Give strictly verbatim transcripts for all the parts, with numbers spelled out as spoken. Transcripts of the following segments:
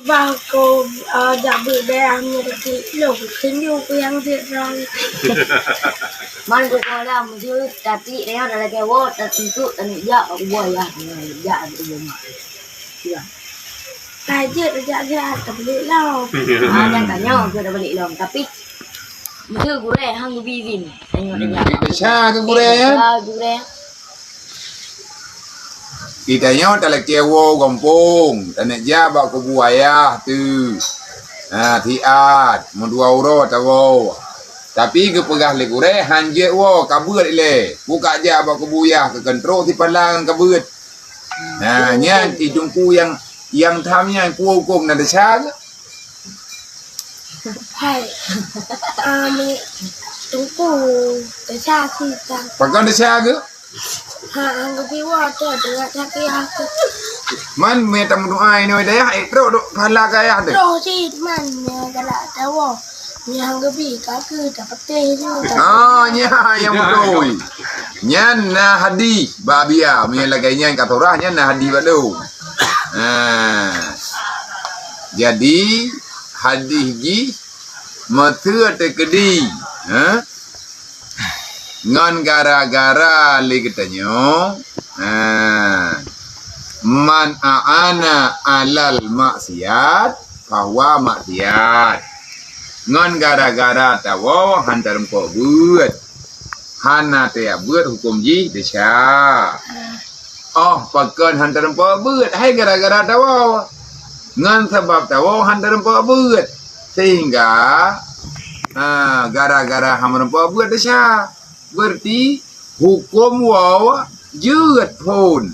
Bah ko, eh, jak beuet dayah meunyoe lôn, keuneuk ku nyang jeuet rang. Man ku kola meujeuet, tapi dayah dah lagèe woe, tatuntuk, taneuk jak bak kubu ayah, jak bak kubu mak. Ya. Ka jeuet jak, jak, tabalik lom. Ah, nyang tanyoe jeuet tabalik lom, tapi meuseu gurèe han geubi izin. Tanyoe dah jak. Desya keu gurèe, ya? Desya gurèe. Geutanyoe talakèe woe gampông, taneuk jak bak kubu ayah teuh. Ha, siat, meudua uroe tawoe. Tapi geupeugah lé gurèe, han jeuet woe, ka beuet ilèe. Bukak jak bak kubu yah, keu keuntrok sipala ngon ka beuet. Ha, nyan si Teungku nyang, nyang tham nyan, peue hukôm na desya keuh? Hai. Ah, mi-, Teungku, desya sih, Kang. Pakon desya keuh? Ha, han geubi woe tu, teuingat sakét hati. Man, meutameudoa inoe dayah, eh, trok dok pahala keu ayah teuh. Trok cit, man, nyoe galak tawoe. Nyoe han geubi, ka keuh, tapeuteh ju, ta- Oh, nyan nyang beutôi. Nyan na hadih, bak Abia. Meunyoe lagèe nyan ka surah, nyan na hadih bak lôn. Ha. Jadi, hadih jih, meuseu teukeudi. Ha? Ngon gara-gara lé geutanyoe, ha, man a'ana alal maksiat, fahuwa maksiat. Ngon gara-gara tawoe han tareumpok beuet, hana tajak beuet, hukôm jih desya. Oh, pakon han tareumpok beuet? Hai gara-gara tawoe. Ngon sabab tawoe han tareumpok beuet. Sehingga, ha, gara-gara han meurumpok beuet desya. Berarti hukôm woe jeuet phôn.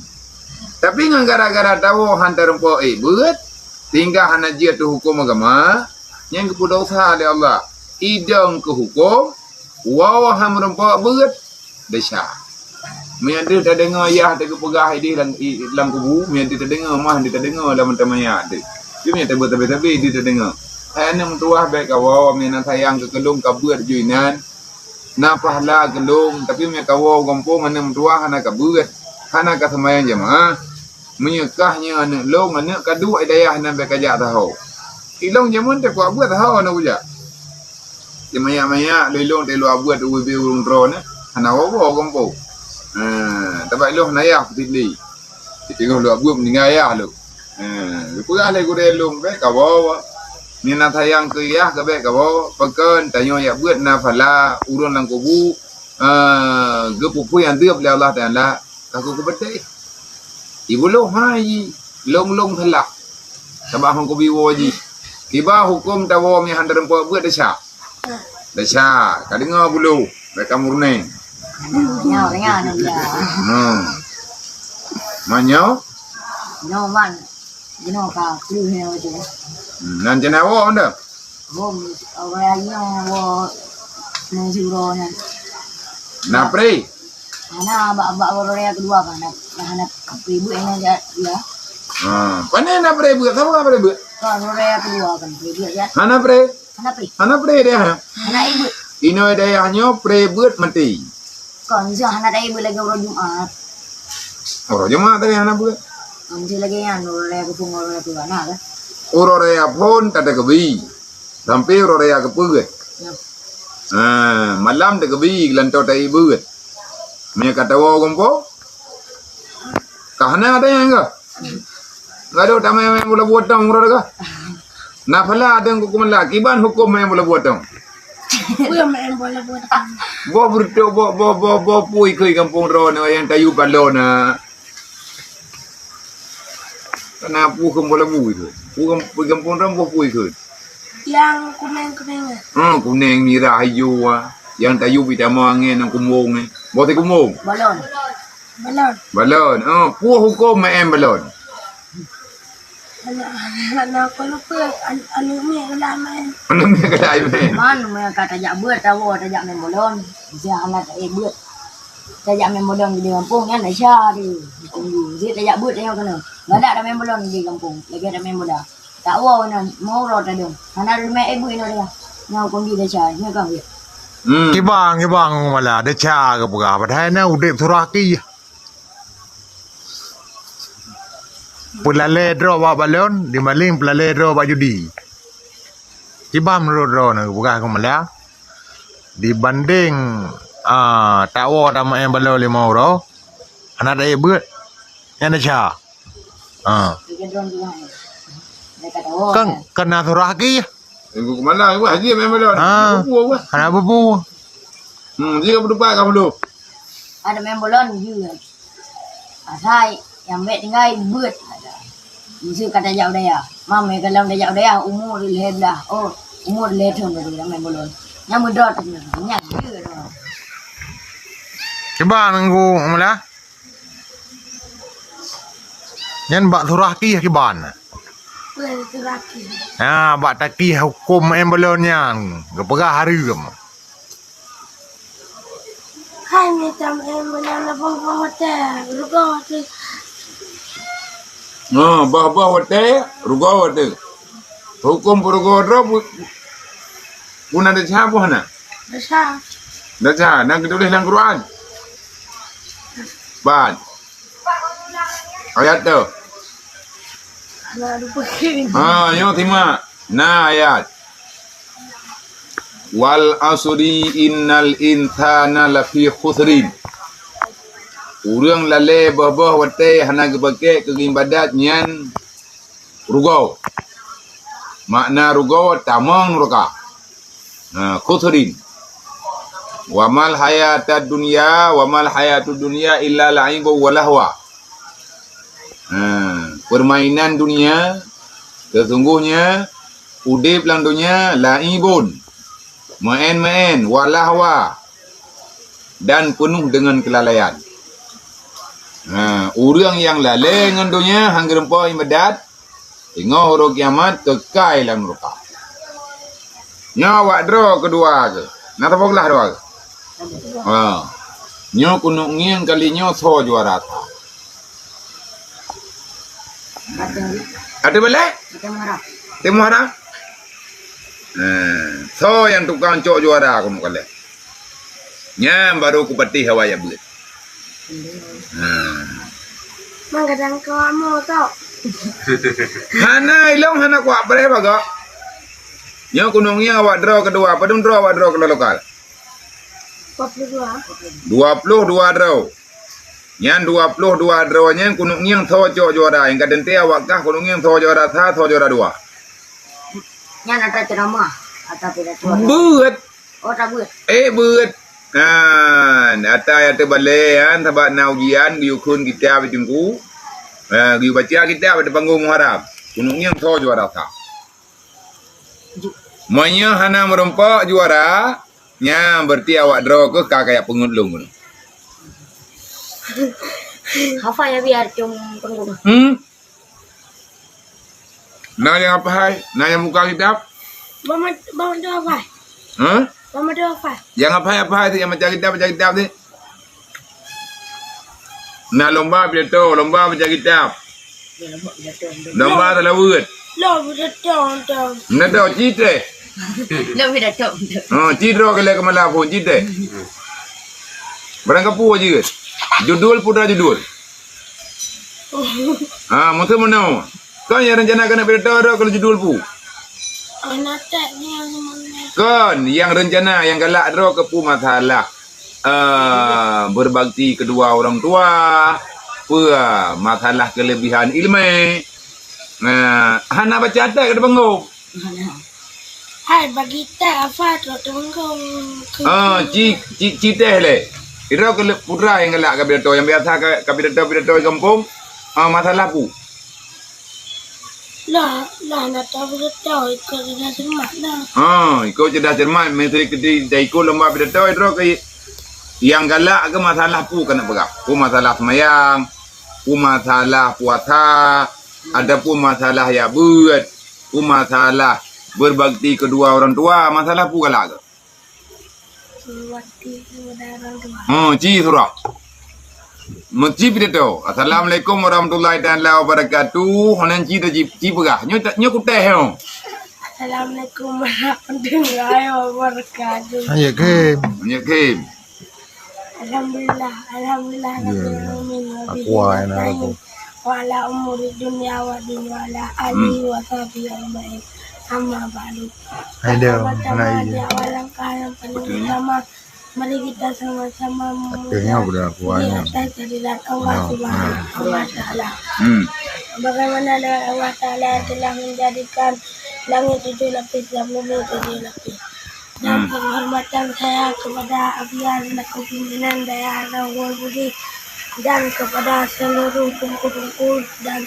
Tapi ngon gara-gara tawoe han tareumpok ék beuet, sehingga hana jeuet teuh hukôm agama, nyan geupeudosa lé Allah. Idong keu hukôm, woe han meurumpok beuet, desya. Meunyoe deuh tadeungoe yah teuh geupeugah idéh lam, i, lam kubu, meunyoe deuh tadeungoe mah, deuh tadeungoe lam mata manyak teuh. Tapi meunyoe tabeuet sabe-sabe deuh tadeungoe. Hai aneuk meutuwah, bèk kawoe, meunyoe na sayang keu keu lôn, ka beuet ju inan. Na pahala keu lôn, tapi meunyoe kawoe gampông aneuk meutuwah hana ka beuet, hana ka seumayang jamaah. Meunyoe kah nyoe aneuk lôn, aneuk ka duek i dayah nan bèk kajak saho. Ilôn jameun teuh kuat beuet saho na kujak. Di manyak-manyak lôn ilôn teuh luwa beuet ubé-ubé ureueng droeneuh, hana woe-woe gampông. Ha, tabak ilôn hana yah peutit lé. Di teungoh luwa beuet meuninggai yah lôn. Ha, geupeugah lé gurèe lôn, bèk kawoe. Meunyoe na sayang keu yah ka bèk kawoe, pakon tanyoe jak beuet na pahala ureueng lam kubu, ha, geupeuphon adeueb lé Allah Taala, ka keuh kupeudeh. Ibu lôn hai, lôn-lôn salah. Sabab hana kubi woe jih. Kiban hukôm tawoe meunyoe han tareumpok beuet desya. Desya, ka deungoe bulu, bèk ka murni. Nyoe, nyoe, nyoe, nyoe. Hmm. Man nyoe? Nyoe man. Jinoe ka kreueh nyoe tu. Hmm, nan jinoe woe anda? Woe, awai nyoe woe nang suro nyan. Na pre? Hana bak, bak uroe raya keudua ka hana, hana pre beuet nyan jak, ya. Ha, pane na pre beuet? Sapa ka pre beuet? Ka uroe raya keudua kan pre beuet, ya. Hana pre? Hana pre. Hana pre deh, ha? Hana ié beuet. Inoe dayah nyoe pre beuet maté. Kon, miseu hana taék beuet lagèe uroe Jumat. Uroe Jumat tadi hana beuet. Kon, miseu lagèe nyan, uroe raya keuphon, uroe raya keuphon, na kan? Uroe raya phon tateukeubie. Sampai uroe raya keupeuet. Ya. Ha, malam teukeubie, geulantoe taék beuet. Meunyoe ka tawoe gampông, ka hana ada nyang ka. Gadoh tamé-mé bola buet tong uroe ka. Na phala deueng kuku mela, kiban hukôm main bola buet tong. Peue main bola buet tong? Boh beureutok, boh, boh, boh, boh pui keu gampông droeneuh nyang tayue balon na. Kana peue keu bola bui tu? Peue gam-, peue gampông droeneuh boh pui keu? Yang kuning-kuning. Hmm, kuning, mirah, ijo, ah. Yang tayue bit tamong angén, nang kumbong, eh. Boh tikumbong? Balon. Balon. Balon. Oh, peue hukôm main balon? Aneuk, aneuk aku lupa, an-, aneuk miet galak main. Aneuk miet galak main. Man, meunyoe ka tajak beuet, tawoe tajak main balon. Miseu hana taék beuet. Tajak main balon di gampông nyan, Aisyah di. Miseu tajak beuet, tanyoe keunoe. Galak tamain balon di gampông, lagèe tamain bola. Tawoe nyan, meu uroe tadong. Hana leumoh ék beuet inoe dia. Nyoe kondisi desya, nyoe kan dia. Hmm. Kibang, kibang mala, desya geupeugah, padahai na udép surah aki. Peulalée droe bak balon dibanding peulalée droe bak judi. Kiban meunurot droeneuh, peugah keu Meula, dibanding, ah, tawoe tameu'en balon limong uroe, hana taék beuet, nyan desya. Ah. Kan, kan na surah aki. Minggu keumalam, wah, dia main balon. Ah. Bubu, wah. Hana bubu. Hmm, dia ka beutupat ka belum? Ada main balon, dia. Asai, nyang bèk tinggai beuet. Miseue ka tajak u dayah. Mam, eh, kalau tajak u dayah, umur lhèe blah. Oh, umur lhèe thôn baru dah main balon. Nyang meudot tu, nyang dia tu. Kiban Teungku Meula. Nyan bak surah aki kiban. Bukan surah aki. Ha, bak taki huköm main balon nyan. Geupeugah hareuem. Hai, mita main balon na boh-boh watèe, rugoe watèe. Ha, boh-boh watèe, rugoe watèe. Huköm peurugoe droe pu-, puna desya boh na? Desya. Desya, na geutuléh lam Quran? Ban. Ayat tu. Ha, nyoe simak. Na ayat. "Wal asri innal insana lafi khusrin." Ureueng lalée boh-boh watée hana geupakék keu iébadat nyan rugoe. Makna rugoe tamong nuraka. Ha, khusrin. "Wa mal hayatad dunya, wa mal hayatud dunya illa la'ibun wa lahwa." Ha, permainan dunia, sesungguhnya udeb lam dunia la'ibun, meu'en-meu'en, wa lahwa, dan penuh dengan kelalaian. Ha, ureueng nyang lalée ngon donya, han geureumpok iébadat, teungoh uroe kiamat keukai lam nuraka. Nyoe awak droe keudua keuh. Na saboh glah droe keuh? Ha. Nyoe keuneuk ngieng kali nyoe soe juara that. Até balek? Até Muharram. Ha. Soe nyang tukang cok juara keuneuk kalon? Nyan baru kupatéh awak jak beuet. Ha. Manggadang kau amo tau. Hana ilong hana kuat preh bagak. Nyoe keuneuk ngieng awak droe keudua, padum droe awak droe keudua lokal? Dua puluh dua. Dua puluh dua droe. Nyan dua puluh dua droe nyan keuneuk ngieng soe cok juara. Nyang ka teuntée awak kah keuneuk ngieng soe juara sa, soe juara dua. Nyan ata ceramah, ata pidato. Beuet. Oh, ata beuet. Eh, beuet. Kan, ata nyang teubalée nyan sabab na ujian geuyue kheun kitab di teungku. Ha, geuyue baca kitab di panggong Muharram. Keuneuk ngieng soe juara sa. Meunyoe hana meurumpok juara, nyan berarti awak droe keuh ka kajak peungeut lôn. Hafai ya biar cum penggung. Hmm? Na nyang hafai, na nyang buka kitab? Bang, bang, bang, hafai. Hah? Bang, hafai. Nyang hafai, hafai tu, nyang baca kitab, baca kitab tu. Na lomba pidato, lomba baca kitab. Lomba salaweuet. Lomba pidato, pidato. Pidato, cit eh. Lomba pidato, pidato. Oh, cit droe keu lhèe keumalam phon, cit eh. Barang kapeue jeuet. Judul peue judul. Ha, meuteumeunoe. Kon nyang rencana keuneuk pidato droe keu judul peue? Anak tak ni yang mana? Kon nyang rencana nyang galak droe keu peue masalah, eh, berbakti kedua orang tua, peue masalah kelebihan ilmu. Nah, hana baca até keu teubengong. Hai, bagi tak apa tu tunggu. Ah, ci, ci, ci teh le. Ira ke putra nyang galak ka pidato, nyang biasa ka, ka pidato, pidato di kampung. Ah, masalah peue? Lah, lah, nak tahu betul, ikut cerdas cermat lah. Ha, ikut cerdas cermat, mesti kita ikut lomba pidato, ira ke nyang galak ke masalah peue keuneuk peugah. Peue masalah semayang, peue masalah puasa, ataupun masalah jak beuet, peue masalah berbakti kedua orang tua, masalah peue galak ke? Berbakti kepada orang tua. Ha, ci surah. Meuci pidato. Assalamualaikum warahmatullahi taala wabarakatuh. Hana ci, ci, ci peugah. Nyoe ta-, nyoe kutéh nyoe. Assalamualaikum warahmatullahi wabarakatuh. Hanya kem. Hanya kem. Alhamdulillah, alhamdulillah, ya, rabbil alamin, aku wabillahi nasta'in. Wa ala umuri dunya wa din wa ala alihi wa sahbihi ajma'in. Amma ba'du. Hai dia, Pertama-tama, hai dia. Di awal langkah yang paling Betulnya. Utama, mari kita sama-sama Akhirnya memuja udah di kuahnya. Atas kehadirat Allah Nah, Subhanahu nah. Wa Taala. Hmm. Bagaimana dengan Allah Taala yang telah menjadikan langit tujuh lapis dan bumi tujuh lapis? Dan Hmm. penghormatan saya kepada Abian selaku pimpinan Dayah Rawon Budi dan kepada seluruh teungku-teungku dan,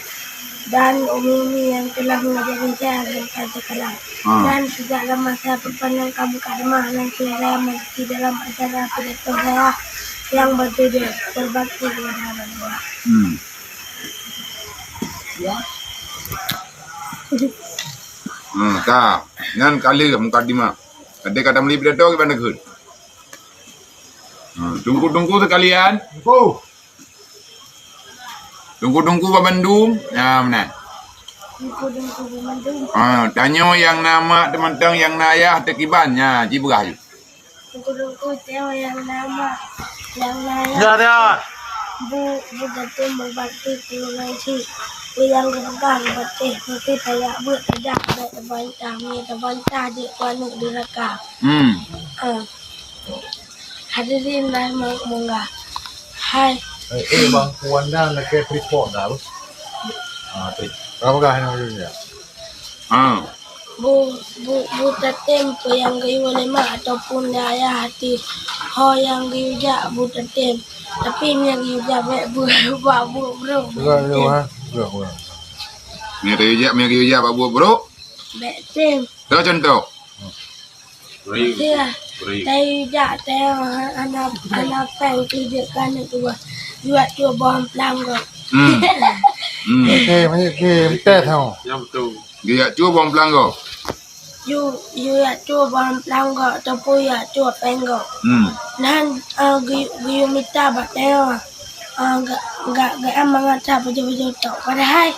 dan umi-umi yang telah mengajari saya sampai sekarang. Hmm. Dan sejak lama saya berpanjang kamu kat rumah, langsung saya mengikuti dalam acara pidato saya yang berjudul Berbakti Kepada Orang Tua. Hmm. Ya. Hmm, ka. Nyan ka lheueh mukadimah. Adak ka tameuli pidato kiban takheun. Hmm, teungku-teungku sekalian. Teungku. Teungku-teungku ban mandum. Nah, meunan. Teungku-teungku ban mandum. Ha, tanyoe nyang na mak teuh mantong, nyang na ayah teuh kiban. Nya, jipeugah ju. Teungku-teungku, tanyoe nyang na mak, nyang na ayah. Ya, ya. Bu, bu Datuk berbakti keu ureueng chik. Peue nyang geupeugah geupatéh, meusti tajak beuet tajak, bèk tabantah, meunyoe tabantah jeuet keu aneuk duraka. Hmm. Ah. Hadirin rahimakumullah. Hai. Eh, eh, bang, Puan dah lagi tripod dah, bos. Ah, tu. Berapa kah yang maksudnya? Ah. Bu, bu, bu tatem peue nyang geuyue lé mak ataupun lé ayah ateueh ho nyang geuyue jak bu tatem. Tapi meunyoe geuyue jak bèk bu, bak buet brok, bèk Bukan, tem. Bukan, bukan, bukan. Meunyoe geuyue jak, meunyoe geuyue jak bak buet brok? Bèk tem. Toh contoh? Beri. Iya. Beri. Tayue jak, tayue hana, hana péng keu jeuet keu aneuk tuha. Jeuet cuba boh amplang gob. Hmm. Hmm. Oke, oke, tes ho. Nyang beutôi. Geujak cuba boh amplang gob. Yu, yu jak cuba boh amplang gob, teupeu jak cuba péng gob. Hmm. Nyan, eh, geu-, geuyue mita bak tayue. Ah, ga-, ga-, geuan mangat that pajoh-pajoh tok. Padahai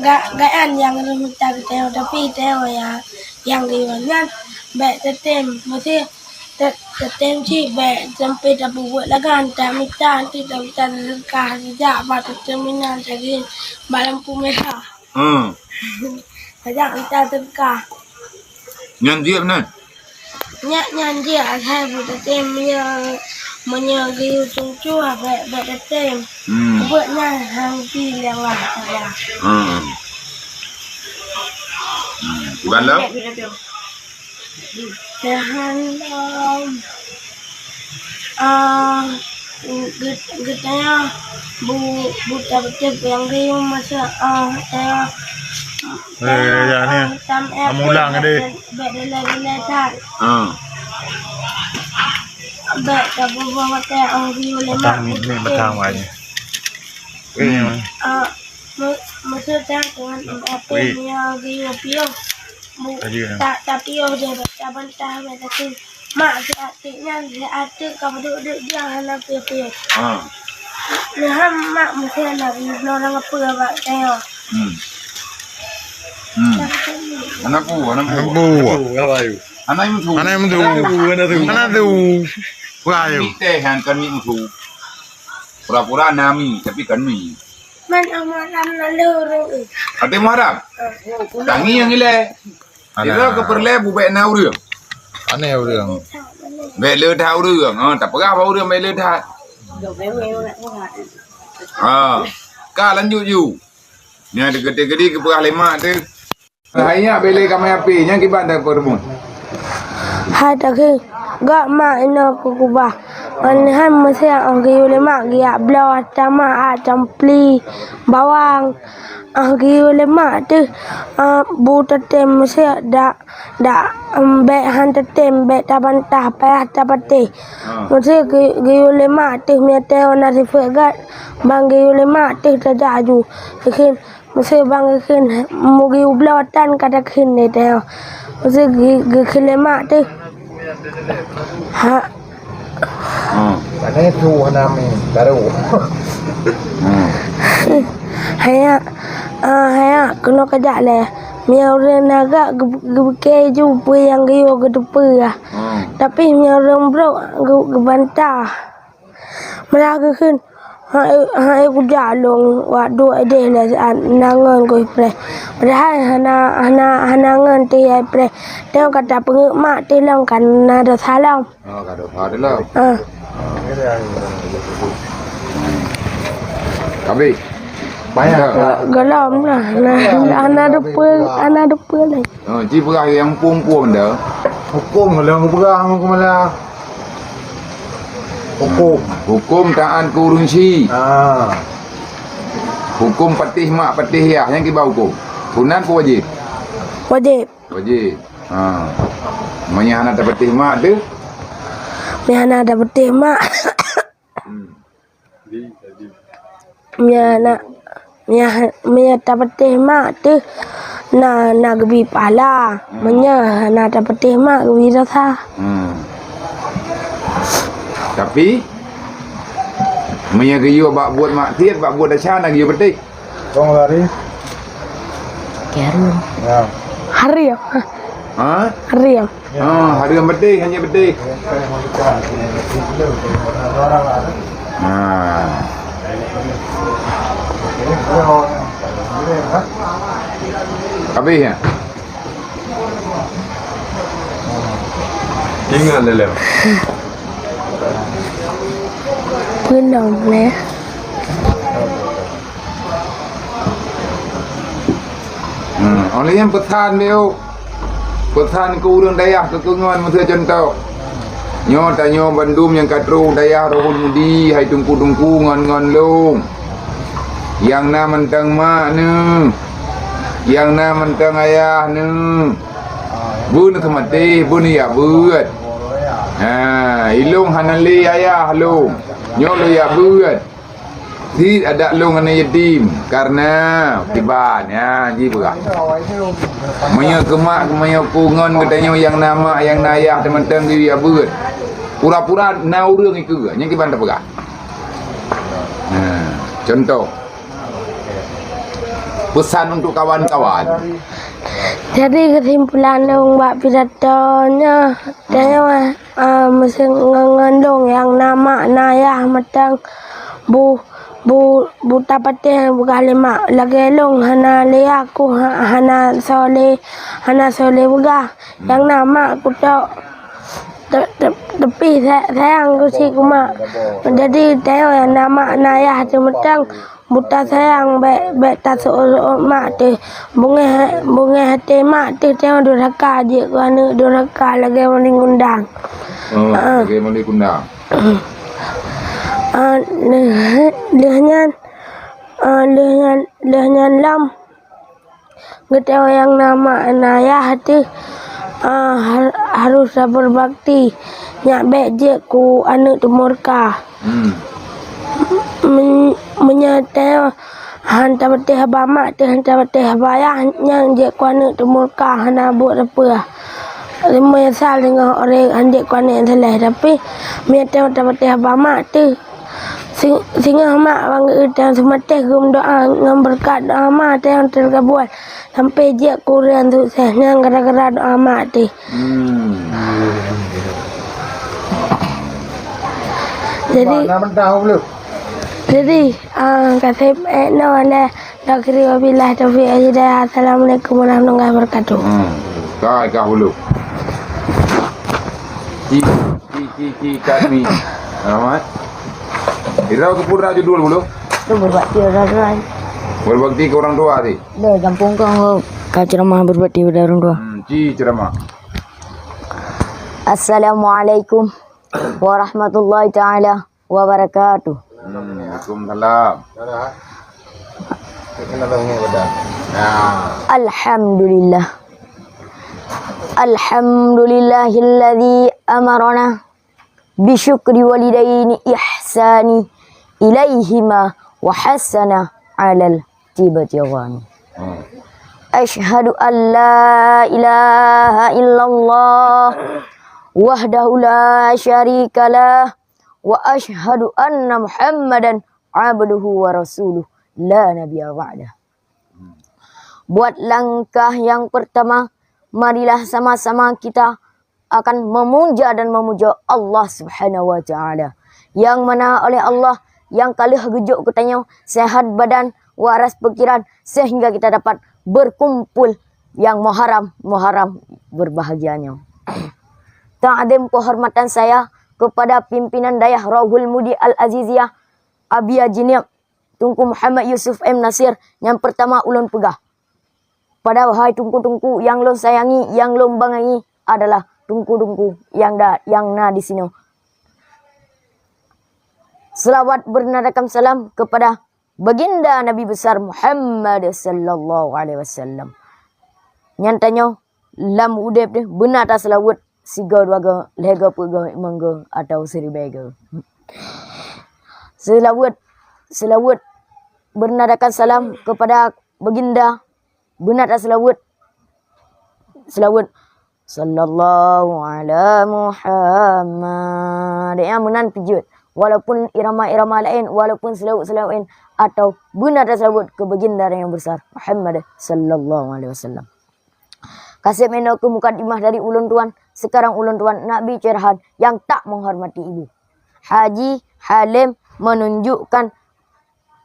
ga-, geuan nyang geuyue mita keu tayue, tapi tayue ya, nyang geuyue nyan bèk tatem. Meusti ta-, tatem cit bèk sampai tapeubuet lagèe nyan, tamita, nyan tamita seudeukah, tajak bak terminal, tajak bak lampu merah. Hmm. Tajak mita seudeukah. Nyan jeuet meunan? Nyan, nyan jeuet asai bu tatem meunyoe, meunyoe geuyue cucu bèk, bèk tatem. Hmm. Buet nyan hana lé Allah Taala. Hmm. Hmm. Bukan lo? Tahan, em, ah, Geu-, geutanyoe bu-, buta beutôi nyang geuyue masa, ah, tanyoe, eh, ya, ni. Tam, eh, amulang bèk, deh. Bèk, bèk dilèe-dilèe that. Ah. Bèk tabubuih watèe, ah, geuyue lé mak. Batang ni, ni batang wai ni. Eh, hmm. Ah, me-, maksud tanyoe dengan, eh, apa, weh, nyang geuyue piôh. Bu-, aja, ya. Ta-, tapiôh deh, bèk tabantah, bèk tatem. Mak, siat teuk nyan, siat teuk ka peuduek-duek jih hana piôh-piôh. Ha. Lheuh nyan mak meusti hana geubloe ureueng apeue bak tanyoe. Hmm. Hmm. Hana peue, hana peue. Hana peue. Hana meusu. Hana meusu. Hana peue, hana peue. Hana peue. Peue ayo. Kami teh han kami meusu. Pura-pura nami, tapi kami. Man Muharram lalu ureueng, eh. Até Muharram? Eh. Tangieng ilèe. Alah. Kira keu peureulèe bu bèk na ureueng. Aneh ureueng. Bèk le that ureueng. Ha, tapeugah bak ureueng bèk le that. Ha. Ka lanjut ju. Nyan teukeudi-keudi geupeugah lé mak teuh. Hai nyak bèk le kamé api, nyan kiban dah peureumeun. Hai takheun, gak mak inoe keu kubah. Ngon hai meusé 'oh geuyue lé mak geujak bloe ata mak, a campli, bawang. 'Oh geuyue lé mak teuh, a, bu tatem meusé dak, dak, em, bèk han tatem, bèk tabantah, payah tapatéh. Ha. Meusé geu-, geuyue lé mak teuh meunyoe na sifeuet gèt, ban geuyue lé mak teuh tajak aju. Geukheun, meusé ban geukheun, meugeu bloe tan ka takheun lé teuh. Meusé geu-, geukheun lé mak teuh. Ha. Hmm. Pane tu hana mi, baru. Hmm. Hanya, ah, hanya keunoe kajak lé. Meunyoe ureueng na gak geu-, geubeuke ju peue nyang geuyue geuteupeue. Hmm. Tapi meunyoe ureueng brok geu-, geubantah. Meulah geukheun, Hai, hai kujak lôn wak duek idéh lé saát na ngon kuh preh. Padahai hana, hana, hana ngon teuh yai preh. Teuh ka tapeungeuet mak teuh lôn ka na dosa lom. Oh, ka dosa teuh lom. Ah. Habis. Banyak. Gohlom lah. Nah, hana depe, hana depe lé. Oh, ci peugah nyang muphom-muphom dah. Huköm lôn peugah ngon keumalak. Huköm. Huköm taát keu ureueng chik. Ah. Huköm patéh mak, patéh yah, nyang kiban huköm. Sunat peu wajéb? Wajéb. Wajéb. Ha. Meunyo hana tapatéh mak teuh? Meunyo hana tapatéh mak. Hmm. Meunyo na, meunyo, meunyo tapatéh mak teuh na, na geubri pahala. Hmm. Meunyo hana tapatéh mak geubri dosa. Hmm. Tapi, meunyo geuyue bak buet maksiat, bak buet desya na geuyue patéh. Kong lari. Haram. Ya. Haram. Ha? Haram. Ah, hareuem beuteh, hanya beuteh. Ah. Habis ya? Ingat dalam. Belum, ya. Hmm, oleh nyan peusan beu. Peusan keu ureueng dayah keu keungon meuseu cuntoh. Nyoe tanyoe bandum nyang ka troh dayah Rohul Mudi, hai teungku-teungku ngon-ngon lôn. Nyang na mantong mak neuh. Nyang na mantong ayah neuh. Beu neuh seumatéh, beu neuh jak beuet. Ha, ilôn hana lé ayah lôn. Nyoe lôn jak beuet. Cit adak lôn aneuk yatim, karena kiban, ya, ji peugah. Meunyoe keu mak, meunyoe keu ngon geutanyoe nyang na mak, nyang na ayah, teumantong geuyue beuet. Pura-pura na ureueng ikeue, nyan kiban tapeugah. Nah, contoh. Pesan untuk kawan-kawan. Jadi, keusimpulan lôn bak pidato nyoe, tanyoe, ah, meuseu ngon, ngon lôn nyang na mak na ayah mantong bu-, bu-, buta patéh beugah lé mak. Lagèe lôn hana lé aku ha-, hana soe lé, hana soe lé beugah. Nyang na mak kutok te-, te-, teupih sa-, sayang keu si keu mak. Jadi, tanyoe nyang na mak na ayah teuh mantong, buta sayang, bèk, bèk taseuôt-seuôt mak teuh. Beungèh, beungèh até mak teuh, tanyoe durhaka jeuet keu aneuk durhaka lagèe maling kundang. Oh, ah, lagèe maling kundang. Ah, lheuh, lheuh nyan, ah, lheuh nyan, lheuh nyan lom. Geutanyoe nyang na mak na ayah teuh, ah, har-, harôh tabeurbakti, nyak bèk jeuet keu aneuk teumurka. Hmm. Men-, meunyoe tanyoe han tapatéh haba mak teuh, han tapatéh haba ayah, nyan jeuet keu aneuk teumurka, hana buet sapeue. Meunyeusal teungoh ureueng han jeuet keu aneuk nyang saleh, tapi meunyoe tanyoe tapatéh haba mak teuh, Si-, singoh mak bak geuyue seumatéh geumeudoa ngon beureukat doa ma teuh nyang teugabuan sampoe jeuet keu ureueng sukses nyan gara-gara doa ma teuh. Hmm. Jadi, jadi, ah, kaseb, eh, no, lé, Akhiri wabillahi taufiq wal hidayah. Assalamualaikum warahmatullahi wabarakatuh. Hmm. Kai kah bulu. Ci, ci, ci, ci, kat mi. Alamat. Irau ke pura judul bulu. Tu berbakti orang tua. Berbakti ke orang tua, ti? Deh, gampông kong ka ceramah berbakti pada orang tua. Hmm, ci ceramah. Assalamualaikum warahmatullahi taala wabarakatuh. Hmm, waalaikumsalam. Nah. Alhamdulillah. Alhamdulillahilladzi amarana bisyukri walidaini ihsani ilaihima wa hasana alal tibati ghani. Hmm. Asyhadu an la ilaha illallah wahdahu la syarikalah. Wa asyhadu anna Muhammadan abduhu wa rasuluh, la nabiyya ba'dah. Buat langkah yang pertama, marilah sama-sama kita akan memuja dan memuja Allah Subhanahu wa Ta'ala, yang mana oleh Allah nyang ka lheueh geujok keu tanyoe sehat badan, waras pikiran, sehingga kita dapat berkumpul yang Muharram, Muharram berbahagia nyoe. Takzim penghormatan saya kepada pimpinan Dayah Rauhul Mudi Al-Aziziyah, Abi Haji Niab, Teungku Muhammad Yusuf M Nasir, nyang pertama ulôn peugah. Padahai teungku-teungku nyang lôn sayangi, nyang lôn bangai adalah teungku-teungku nyang da-, nyang na di sinoe. Selawat bernadakan salam kepada Baginda Nabi Besar Muhammad sallallahu alaihi wasallam. Nyan tanyoe lam udeb deh beuna taseulaweuet sigoe dua goe, lhèe goe, peuet goe, limong goe, atau siribèe goe. Seulaweuet, seulaweuet bernadakan salam kepada Baginda, beuna taseulaweuet, seulaweuet, "Sallallahu ala Muhammad." Ya, meunan pijeuet. Walaupun irama-irama laén, walaupun seulaweuet-seulaweuet laén, atau beuna taseulaweuet keu Baginda nyang besar, Muhammad sallallahu alaihi wasallam. Kaseb inoe keuh mukadimah dari ulôn tuan, sekarang ulôn tuan nak bi curahan nyang tak menghormati ibu. Haji Halim menunjukkan,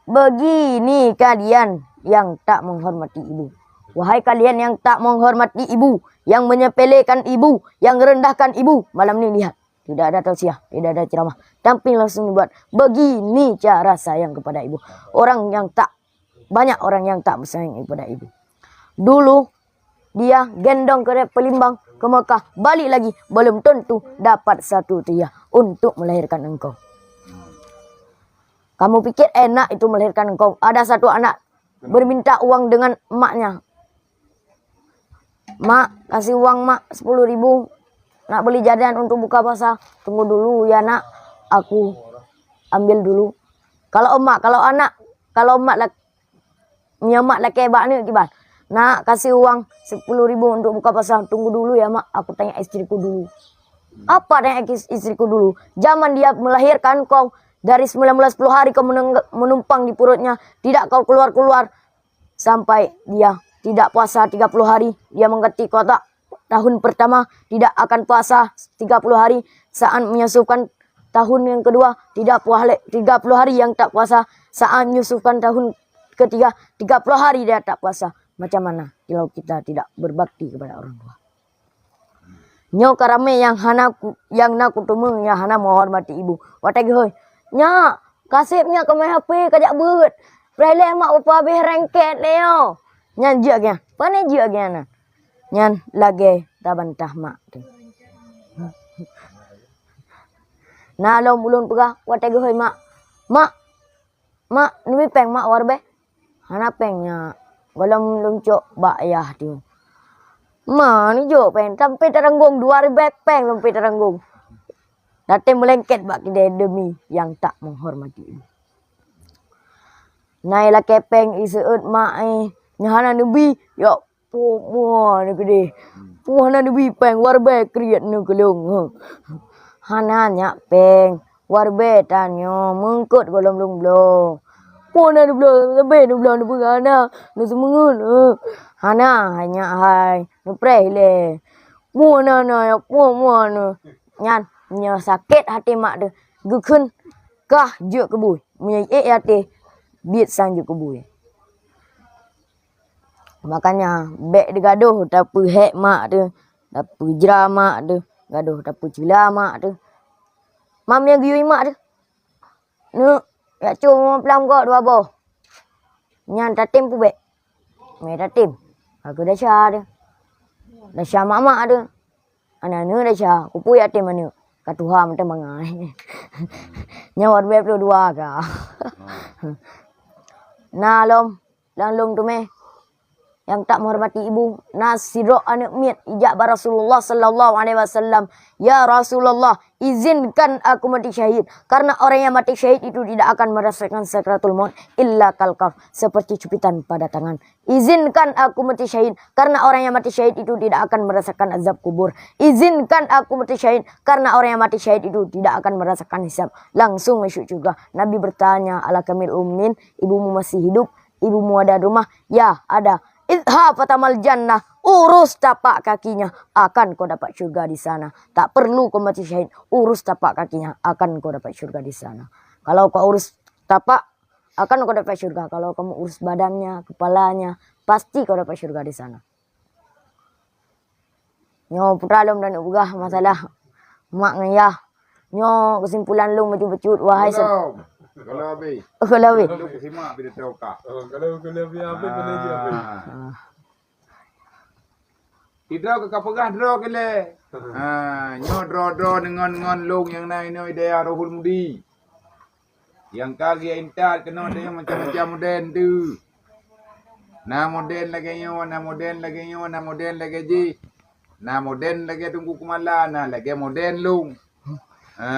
begini kalian yang tak menghormati ibu. Wahai kalian yang tak menghormati ibu, yang menyepelekan ibu, yang rendahkan ibu, malam ni lihat, tidak ada tausiah, tidak ada ceramah, tapi langsung dibuat. Begini cara sayang kepada ibu. Orang yang tak, banyak orang yang tak bersayang kepada ibu. Dulu dia gendong kereta pelimbang ke Mekah, balik lagi, belum tentu dapat satu rupiah untuk melahirkan engkau. Kamu pikir enak itu melahirkan engkau? Ada satu anak berminta uang dengan emaknya. "Mak, kasih uang, Mak, sepuluh ribu. Nak beli jajan untuk buka puasa." "Tunggu dulu ya, Nak. Aku ambil dulu." Kalau emak, kalau anak, kalau emak lak-, meunyoe mak lakèe bak aneuk kiban, "Nak, kasih uang sepuluh ribu untuk buka puasa." "Tunggu dulu ya, Mak. Aku tanya istriku dulu." Apa tanya is-, istriku dulu? Zaman dia melahirkan kau, dari sembilan belas puluh hari kau meneng-, menumpang di perutnya, tidak kau keluar-keluar. Sampai dia tidak puasa tiga puluh hari, dia mengganti kotak tahun pertama tidak akan puasa tiga puluh hari, saat menyusupkan tahun yang kedua tidak puasa, tiga puluh hari yang tak puasa, saat menyusupkan tahun ketiga tiga puluh hari dia tak puasa. Macam mana kalau kita tidak berbakti kepada orang tua? Nyoe ka ramé nyang hana ku-, nyang na kuteumé nyang hana meuhormati ibu. Watèe geuhôi, "Nyak, kaseb nyak keumah H P kajak beuet. Preh lé mak bapak habéh rengket lé nyoe." Nyan jeuet geuh. Pane jeuet geuh nyan? Nyan lagèe tabantah mak teuh. Na lom ulôn peugah watèe geuhôi mak, "Mak, Mak, neubri péng mak dua ribèe?" "Hana péng nyak, gohlom lôn cok bak ayah teuh." "Ma neujok péng, sampai taranggong dua ribèe péng sampai taranggong." Tatem meulengket bak keudè demi nyang tak menghormati. Na ilakèe péng iseuôt mak, eh, nyan hana neubri, yok. Pumoe neuh keudeh. Pumoe na neubi péng, dua ribèe kriet neuh keu lôn. Hana nyak péng, dua ribèe tanyoe meungkot gohlom lôn bloe. Pumoe na neubloe, leubeh neubloe neupeugah hana, neuseumeungeut. Hana, hai nyak hai, neupreh ilèe. Pumoe na, na, pumoe na. Nyan, nyoe sakét até mak teuh, geukheun kah jeuet keu bui. Meunyoe ék até, biet sang jeuet keu bui. Makanya, bèk digadoh tapeuhék mak teuh, tapeujra mak teuh, gadoh tapeucula mak teuh. Mam nyang geuyue mak teuh. Neuk, jak com limong ploh goe dua boh. Nyan tatem peubèk. Mé tatem. Ka keu desya teuh. Desya mak-mak teuh. Aneuk-aneuk desya, kupeue yatim aneuk, ka tuha mantong bangai. Nyoe dua ploh dua ka. Na lom, lam lôn teumé. Nyang tak menghormati ibu, na sidroe aneuk miet ijak bak Rasulullah sallallahu alaihi wasallam, "Ya Rasulullah, izinkan aku mati syahid, karena orang yang mati syahid itu tidak akan merasakan sakratul maut illa kal qarf, seperti cupitan pada tangan." Izinkan aku mati syahid, karena orang yang mati syahid itu tidak akan merasakan azab kubur. Izinkan aku mati syahid, karena orang yang mati syahid itu tidak akan merasakan hisab, langsung masuk syurga. Nabi bertanya, "Alaka min ummin, ibumu masih hidup?" "Ibumu ada di rumah?" "Ya, ada." "Idhhab fatamal jannah, urus tapak kakinya, akan kau dapat syurga di sana." Tak perlu kau mati syahid, urus tapak kakinya, akan kau dapat syurga di sana. Kalau kau urus tapak, akan kau dapat syurga. Kalau kamu urus badannya, kepalanya, pasti kau dapat syurga di sana. Nyoe putra lom dan peugah masalah mak ngon yah. Nyoe kesimpulan lôn bacut-bacut, wahai se- Belum. Kalau habis. Oh, kalau habis. Belum simak pidato kah. Oh, kalau, kalau habis, habis, boleh je habis. Ah. Ah. Sidroe ka peugah droe keu lé. Ha, nyoe droe-droe deungon ngon lôn nyang na inoe di dayah Rohul Mudi. Nyang ka geuintat keunoe teuh macam-macam model tu. Na model lagèe nyoe, na model lagèe nyoe, na model lagèe jih. Na model lagèe Teungku Keumala, na lagèe model lôn. Ha.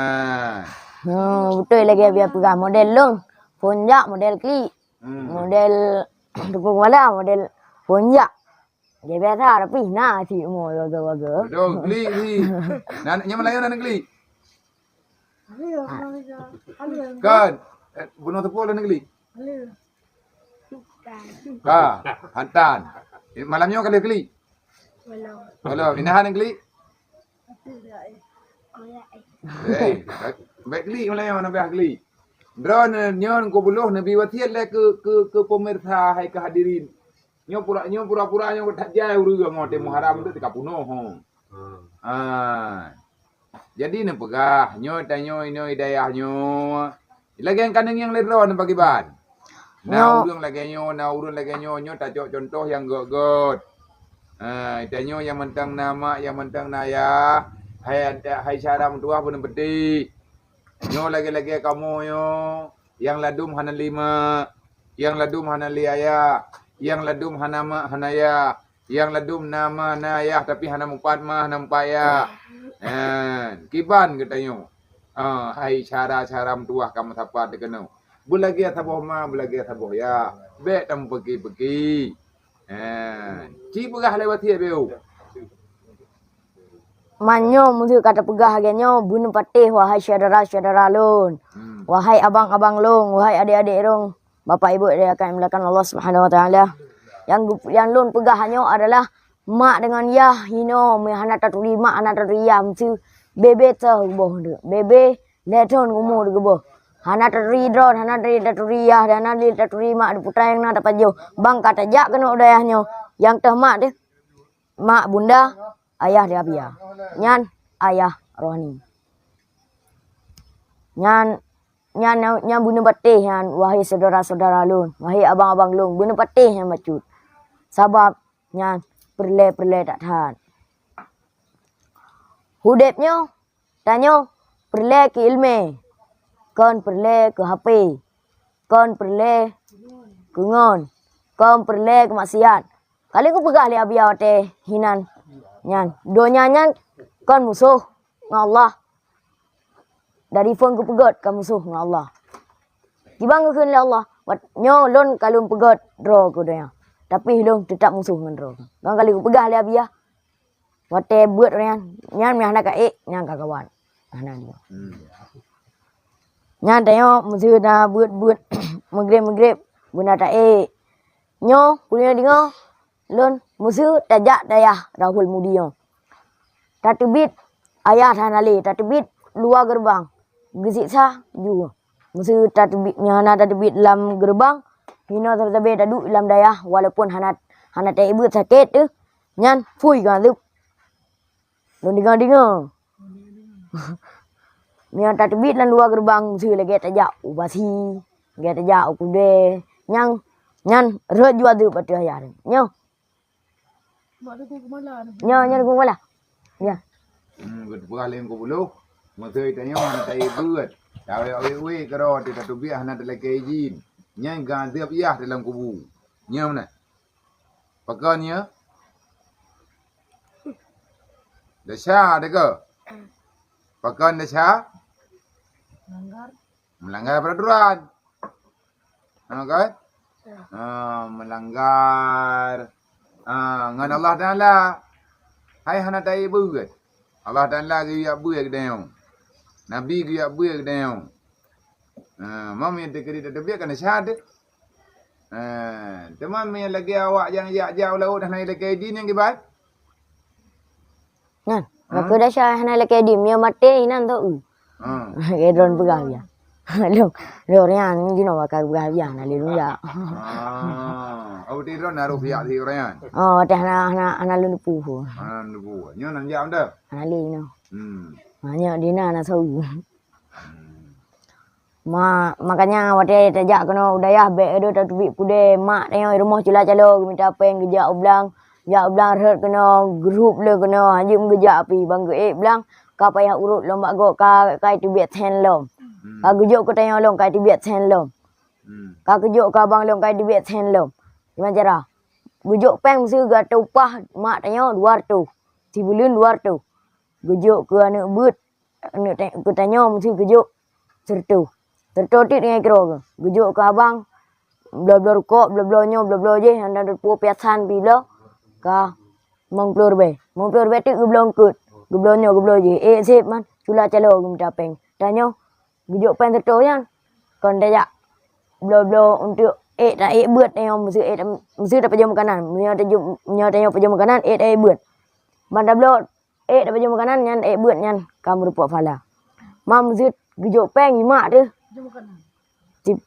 Oh, beutôi lagèe biasa peugah model lôn. Phôn jak model klik. Hmm. Model Teungku Keumala, model phôn jak. Dia biasa, tapi na cit mo gaga-gaga. Betul, klik ni. Nan, nyang Melayu nan klik. Kan? Eh, bunoe teupeu nan klik. Ka, hantan. Eh, malam nyoe ka lheueh klik. Belum. Belum, inahan klik. Eh, baik klik malam nyoe, nambah klik. Droeneuh nyoe keu buloh neubi wasiet lé keu, keu, keu pemirsa hai keu hadirin. Nyoe pura, nyoe pura-pura nyoe that jai ureueng ngon teuh Muharram tu teuka punoh ho. Hmm. Ha. Jadi neupeugah, nyoe tanyoe inoe di dayah nyoe. Lagèe nyang ka neungieng lé droeneuh pakriban. Na ureueng lagèe nyoe, na ureueng lagèe nyoe, nyoe tacok contoh nyang göt-göt. Ha, tanyoe nyang mantong na mak, nyang mantong na yah, hai, hai syedara meutuwah pun peuti. Nyoe lagèe-lagèe kamoe nyoe, nyang ladum hana lé mak, nyang ladum hana lé ayah, nyang ladum hana mak hana yah, nyang ladum na mak na ayah tapi hana mupat mak hana mupat yah. Eh, kiban geutanyoe. Ah, hai syedara-syedara meutuwah ka meusapat keunoe. Beulagèe saboh mak, beulagèe saboh yah. Bèk tameupeuki-peuki. Eh, ci peugah lé wasiet beu. Meunyoe meuseu ka tapeugah lagèe nyoe, beuneupatéh, wahai syedara-syedara lôn, hmm, wahai abang-abang lôn, wahai adék-adék lôn, bapak ibu yang dimuliakan Allah Subhanahu wa Taala. Nyang gu-, nyang lôn peugah nyoe adalah mak deungon yah hinoe, meu hana taturi mak, hana taturi yah, meuseu bebe teuh geuboh, bebe lhèe thôn umu geuboh. Hana taturi droe, hana taturi yah, hana taturi mak, di putra nyang na tapajoh. Bang ka tajak keunoe u dayah nyoe, nyang teuh mak teuh. Mak bunda, ayah di Abia. Nyan ayah rohani. Nyan, nyan, nyan beuneupatéh nyan, wahai syedara-syedara lôn, wahai abang-abang lôn, beuneupatéh nyan bacut. Sabab nyan peureulèe-peureulèe that-that. Udép nyoe, tanyoe peureulèe keu ileumèe, kon peureulèe keu H P, kon peureulèe keu ngon, kon peureulèe keu maksiat. Ka lheueh kupeugah lé Abia watèe hinan nyan, donya nyan kon musoh ngon Allah. Dari phôn geupeugöt ka musoh ngon Allah. Kiban geukheun lé Allah, wat-, nyoe lôn ka lôn peugöt droe keu donya, tapi lôn teutap musoh ngon droe. Ngon ka lheueh geupeugah lé Abia, watèe beuet nyan, nyan meuhana ka ék, nyan ka kawan. Hana nyoe. Hmm. Nyan tanyoe meuseu na beuet-beuet, meugreb-meugreb, beuna ta ék. Nyoe, kudeungoe-deungoe, lôn meuseu tajak dayah Rahul Mudi nyoe. Tateubiet ayah hana lé, tateubiet luwa geureubang, geusiksa ju. Meuseu tateubiet, nyoe hana tateubiet lam geureubang, hinoe sabe-sabe taduek lam dayah, walaupun hana, hana taék beuet sakét teuh, nyan phui geuazeueb. Lôn deungoe-deungoe. Meunyoe tateubiet lam luwa geureubang, meuseu lagèe tajak u Basi, lagèe tajak u Kudée, nyang, nyan rhot ju azeueb ateueh ayah nyoe. Nyoe, nyoe Teungku Keumala. Ya. Hmm, geupeugah lé Teungku Buloh, meuseu tanyoe hana taék beuet, tawé-wé keudroe teuh tateubiet hana talakèe idin. Nyan geuazeueb yah dalam kubu. Nyoe meunan. Pakon nyoe? Desya teuh keu? Pakon desya? Melanggar. Melanggar peraturan. Ha, kan? Ya. Ha, melanggar, ha, ngon Allah Taala. Hai hana taék beuet. Allah Taala geuyue beuet geutanyoe. Nabi geuyue beuet geutanyoe. Ha, mam nyang teukeudi tateubiet kan desya teuh. Ha, teuma meunyoe lagèe awak nyang jak-jak u laôt hana ilakèe idin nyang kiban? Nyan, ha? Lagèe desya hana ilakèe idin, meunyoe maté inan tho. Ha. Lagèe droen peugah ya. Lôn, lôn nyan jinoe ka geupeugah biang na lé lôn jak. Ah, oh, di droe na roh pihak si ureueng nyan? Oh, teuh hana, hana, hana lôn teupeu. Hana lôn teupeu. Nyoe nan jak mantong? Hana lé nyoe. Hmm. Ha, nyoe di na na saweue. Hmm. Ma-, makanya watèe tajak keunoe u dayah, bèk deuh tateubiet keudè mak tanyoe i rumoh cula calo geumita pèng geujak u blang, jak u blang rhot keunoe, geurup lé keunoe, hanjeuet meugeujak pih ban geuék blang, ka payah urot lom bak gob ka, ka teubiet sèn lom. Hmm. Ka geujok keu tanyoe lom ka teubiet sèn lom. Hmm. Ka geujok keu abang lom ka teubiet sèn lom. Kiban cara? Geujok pèng meuseu gata upah mak tanyoe dua reutôh. Sibuleuen dua reutôh. Geujok keu aneuk beuet, aneuk ta-, keu tanyoe meuseu geujok sireutôh. Sireutôh teuk tinggai keudroe geuh. Geujok keu abang, bloe-bloe rukok, bloe-bloe nyoe, bloe-bloe jéh, nyang na teupeue piasan pih bloe, ka limong ploh ribèe. Limong ploh ribèe teuk geubloe eungkôt, geubloe nyoe, geubloe jéh. Ék sép man, cula calo geumita pèng. Tanyoe geujok pèng sireutôh nyan, kon tajak bloe-bloe untuk ék ta-, ék beuet tanyoe meuseu ék ta-, meuseu tapajoh makanan. Meunyoe tajoh, meunyoe tanyoe pajoh makanan, ék ta-, ék beuet. Ban tabloe ék tapajoh makanan nyan, ék beuet nyan ka meurumpok pahala. Ma meuseu geujok pèng jimak teuh. Tip-,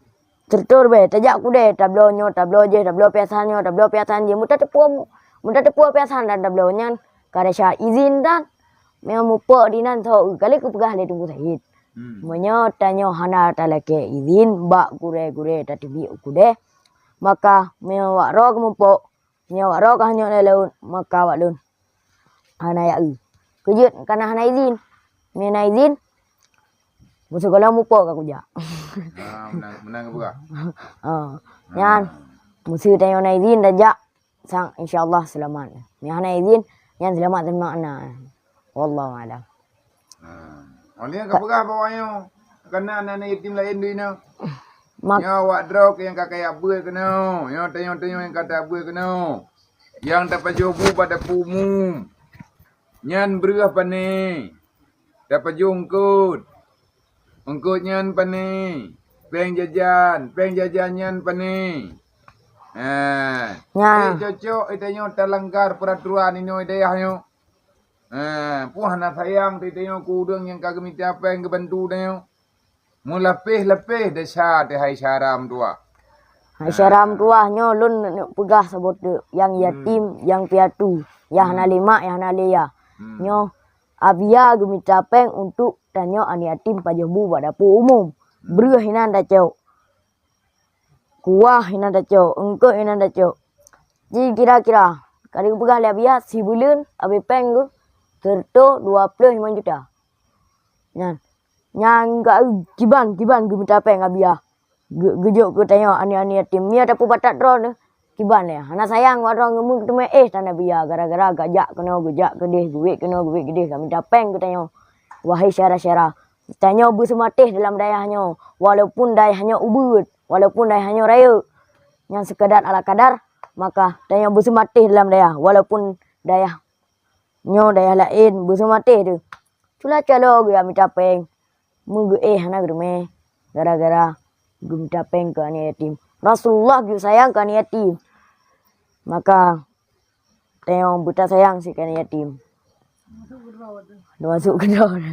sireutôh ribèe, tajak keudè, tabloe nyoe, tabloe jéh, tabloe piasan nyoe, tabloe piasan jéh. Meutateupeue, meutateupeue piasan dan tabloe nyan ka desya izin dan meunyoe mupok dinan tho, ka lheueh geupeugah lé Teungku Said. Hmm. Meunyoe tanyoe hana talakèe izin bak gurèe-gurèe tateubiet u keudè, maka meunyoe wak droe geumupok, nyoe wak droe ka hanyot lé laôt, maka wak lôn hana jak eu. Keujeuet kana hana izin. Meunyoe na izin, meuseugohlom mupok ka kujak. Ah, meunan, meunan geupeugah. Oh, nyan, meuseu tanyoe na izin tajak, sang insya Allah seulamat. Meunyoe hana izin, nyan seulamat-seulamat na. Wallahu a'lam. Ha. Oleh ka peugah bahwa nyoe, kana aneuk yatim laén di nyoe. Mak- Nyoe awak droe nyang ka kaya beuet keunoe. Nyoe tanyoe-tanyoe nyang ka tabeuet keunoe. Nyang tapajoh bu bak dapu umum. Nyan breueh pané. Tapajoh eungkôt. Eungkôt nyan pané. Pèng jajan, pèng jajan nyan pané. Ha. Nya. Eh, cocok, eh, tanyoe talanggar peuraturan inoe dayah nyoe. Eh, peue hana sayang teuh tanyoe keu ureueng nyang ka geumita pèng geubantu tanyoe. Meulapéh-lapéh desya teuh hai syedara meutuwah. Hai syedara meutuwah nyoe lôn neuk peugah saboh teuk, nyang yatim, nyang piatu, nyang hana lé mak, nyang hana lé yah. Hmm. Nyoe Abia geumita pèng untuk tanyoe aneuk yatim pajoh bu bak dapu umum. Breueh inan tacok. Kuah inan tacok, eungkôt inan tacok. Ji kira-kira, ka geupeugah lé Abia sibuleuen abéh pèng geuh sireutôh dua ploh limong juta. Nyan, nyan ka kiban, kiban geumita pèng Abia. Geu-, geujok keu tanyoe aneuk-aneuk yatim. Meunyoe tapeubatat droe neuh, kiban lé. Hana sayang bak droe, ngon meuteumé éh tan Abia gara-gara geujak keunoe, geujak keudéh, geuwét keunoe, geuwét keudéh, ka mita pèng keu tanyoe. Wahai syedara-syedara, tanyoe beuseumatéh dalam dayah nyoe, walaupun dayah nyoe ubeuet, walaupun dayah nyoe rayeuk, nyang seukadar ala kadar, maka tanyoe beuseumatéh dalam dayah, walaupun dayah nyoe dayah laén beuseumatéh teuh. Cula calo geujak mita pèng, meugeuéh hana geuteumé, gara-gara geumita pèng keu aneuk yatim. Rasulullah geusayang keu aneuk yatim. Maka tanyoe beutasayang sit keu aneuk yatim. Masuk keudroe.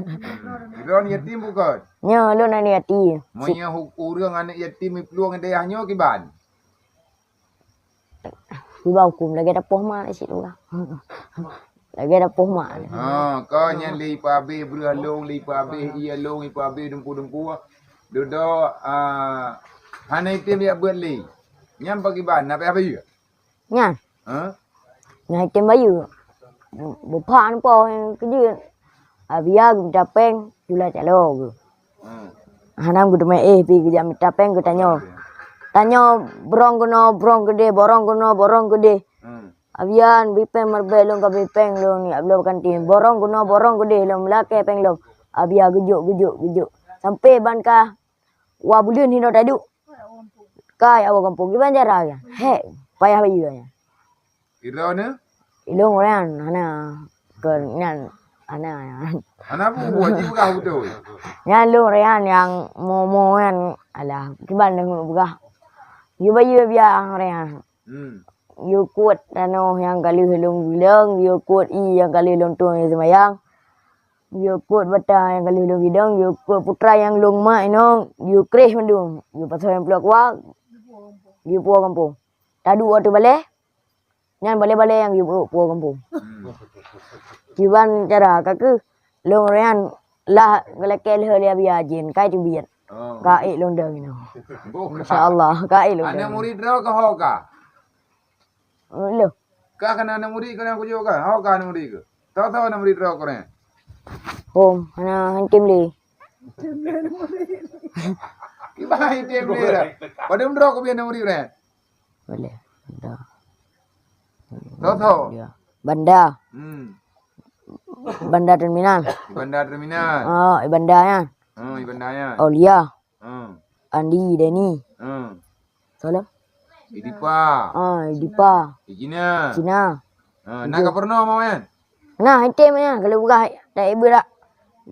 Droe yatim bukon? Nyoe lôn aneuk yatim. Meunyoe hu-, ureueng aneuk yatim iplueng dayah nyoe kiban? Kiban huköm lagèe dapoh mak cit ureueng. Lagèe dapoh mak. Ha, ka nyan lé ipeuabéh breueh lôn, lé ipeuabéh ié lôn, ipeuabéh dumpeue-dumpeue. Dudoe, ah, hana item jak beuet lé. Nyan pakriban, na payah bayeue? Nyan. Ha? Nyan item bayeue. Beupak nyan po nyang keujeuet. Abia geumita pèng, cula calo geuh. Hmm. Hana geuteumé éh pih geujak mita pèng geutanyoe. Tanyoe brong keunoe, brong keudéh, brong keunoe, brong keudéh. Hmm. Abia bri pèng meuribèe lôn ka bri pèng lôn, jak bloe kantin. Brong keunoe, brong keudéh lôn, lakèe pèng lôn. Abia geujok, geujok, geujok. Sampoe ban ka dua buleuen hinoe taduek. Ka jak woe gampông, kiban cara nyan. Hék, payah bayeue nyan. Ilôn nyoe? Ilôn ureueng nyan, hana. Keu nyan, hana. Hana peue-peue, jipeugah beutôi. Nyan lôn ureueng nyan nyang mo-mo nyan, alah, kiban lôn peugah. Yue bayeue biasa ureueng nyan. Hmm. Yue kuet tanoh nyang ka lheueh lôn gulong, yue kuet ié nyang ka lheueh lôn tueng seumayang. Yue kot bata nyang ka lheueh lôn gidong, yue kot putra nyang lôn mak inong, yue kreh mandum, yue pasoe nyang ploh kuah, yue puwoe gampông. Taduek ateueh balèe, nyan balèe-balèe nyang yue puwoe gampông. Hmm. Kiban cara ka keuh lôn rian lah geulakèe lheueh lé Abiya jén, kai teubiet. Oh. Ka ék lôn dong inoe. Boh ka. Insya Allah, ka ék lôn dong. Aneuk murit droe ka ho ka? Lôn. Ka keunan aneuk murit keunan kujok ka? Ho ka aneuk murit keuh? Tho-tho aneuk murit droe keunan. Hom, hana hantom lé. Kiban hantom lé dah. Padum droe kubiet aneuk murit keunan? Boleh. Banda. Tho-tho. Ya. Banda. Hmm. Banda terminal. Banda terminal. Oh, Banda ya. Oh, Banda ya. Aulia. Hmm. Andi, Deni. Hmm. Salam. Idipa. Ah, Idipa. Ijina. Cina. Ah, nak ka pernah mau kan? Nah, item ya, kalau bukan tak ibu dah.